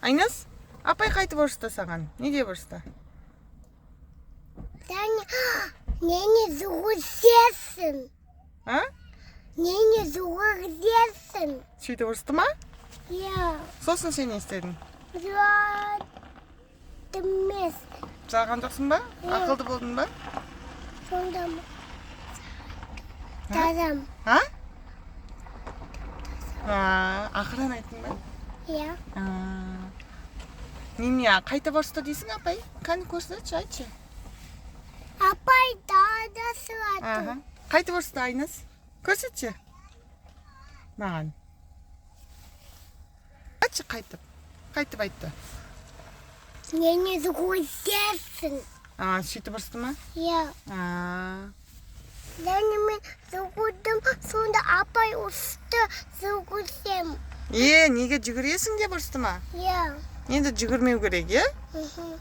Айназ, апай қайтып ұрысты саған? Не деп ұрысты? Таня, нені жүгіресің? А? Нені жүгіресің? Сөйтіп ұрысты ма? Иә. Сосын сен не істедің? Жыладым емес. Жылаған жоқсың ба? Иә. Ақылды болдың ба? Сонда дадам. А? А, ақырын айттың ба? Иә. А. Немене, қайтып ұрысты дейсің апай? Кәні, көрсетші, айтшы. Апай дада сұрады. Аха. Қайтып ұрысты, Айназ? Көрсетші. Маған. Айтшы қайтып. Қайтып айтты. Нені жүгіресің? А, сөйтіп ұрысты ма? Иә. А. Және мен жүгірдім, сонда апай ұрысты, жүгірсем. Е, неге жүгіресің деп ұрысты ма? Иә. Енді жүгірмеу керек, иә? Мхм.